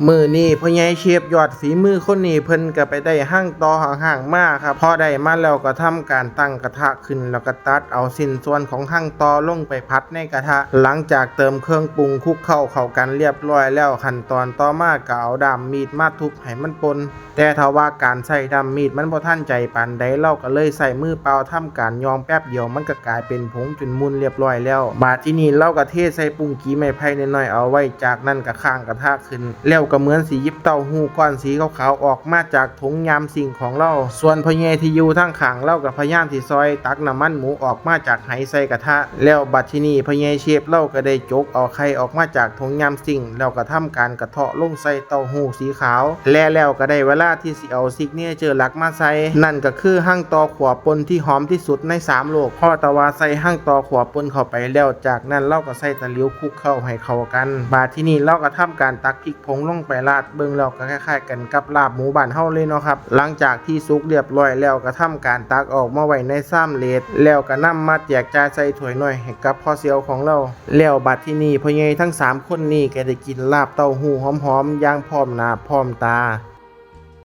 ມື້ນີ້ພໍ່ໃຫຍ່ເຊຟຍອດຝີມືຄົນນີ້ເພິ່ນກໍໄປໄດ້ຮັງຕໍ່ຫ້າງໆມາຄັບ. ພໍໄດ້ມາແລ້ວກໍທຳການຕັ້ງກະທະຂຶ້ນ ແລ້ວກໍຕັດເອົາຊິ້ນສ່ວນຂອງຮັງຕໍ່ລົງໄປຜັດໃນກະທະ. ຫຼັງຈາກເຕີມເຄື່ອງປຸງ ຄຸກເຄົ້າເຂົ້າກັນລຽບລ້ອຍແລ້ວ, ຂັ້ນຕອນຕໍ່ມາກໍເອົາດ້າມມີດມາທຸບໃຫ້ມັນປົ່ນ. ແຕ່ຖ້າວ່າການໃຊ້ດ້າມມີດມັນບໍ່ທັນໃຈປານໃດ, ລາວກໍເລີຍໃຊ້ມືເປົ່າທຳການຫຍ້ອມແປັບດຽວ ມັນກໍກາຍເປັນຜົງຈຸນມຸນລຽບລ້ອຍແລ້ວ. ບາດທີນີ້ລາວກໍເທໃສ່ປຸ້ງກີໄມ້ໄຜ່ນ້ອຍໆເອົາໄວ້, ຈາກນັ້ນກໍຄ້າງກະທະຂຶ້ນ ແລ້ວກໍເໝືອນຊິຫຍິບເຕົ້າຫູ້ກ້ອນສີຂາວໆອອກມາຈາກຖົງຍາມຊິ້ງຂອງລາວ. ສ່ວນພໍ່ໃຫຍ່ທີ່ຢູ່ທາງຂ້າງລາວກໍພະຍາຍາມຊິຊ່ອຍຕັກນ້ຳມັນໝູອອກມາຈາກໄຫໃສ່ກະທະ. ແລ້ວບັດທີນີ້ພໍ່ໃຫຍ່ເຊຟລາວກໍໄດ້ຈົກເອົາໄຂ່ອອກມາຈາກຖົງຍາມຊິ້ງ ແລ້ວກໍທຳການກະເທາະລົງໃສ່ເຕົ້າຫູ້ສີຂາວ ແລະ ແລ້ວກໍໄດ້ເວລາທີ່ຊິເອົາຊິກເນເຈີຫຼັກມາໃສ່ ນັ້ນກໍຄືຮັງຕໍ່ຂົ້ວປົ່ນທີ່ຫອມທີ່ສຸດໃນສາມໂລກ. ພໍແຕ່ວ່າໃສ່ຮັງຕໍ່ຂົ້ວປົ່ນເຂົ້າໄປແລ້ວ, ຈາກນັ້ນລາວກໍໃສ່ຕະຫຼິວຄຸກເຄົ້າໃຫ້ເຂົ້າກັນ. ບາດທີນີ້ລາວກໍທຳການຕັກພິກ ຜົງລົງໄປລາດເບິ່ງແລ້ວກໍຄ້າຍໆກັນກັບລາບໝູບ້ານເຮົາເລີຍເນາະຄັບ. ຫຼັງຈາກທີ່ສຸກລຽບລ້ອຍແລ້ວ ກໍທຳການຕັກອອກມາໄວ້ໃນຊາມເລດ ແລ້ວກໍນຳມາແຈກຈ່າຍໃສ່ຖ້ວຍນ້ອຍໃຫ້ກັບພໍ່ສ່ຽວຂອງລາວ. ແລ້ວບັດທີນີ້ພໍ່ໃຫຍ່ທັງສາມຄົນນີ້ກໍໄດ້ກິນລາບເຕົ້າຫູ້ຫອມໆຢ່າງພ້ອມໜ້າພ້ອມຕາ.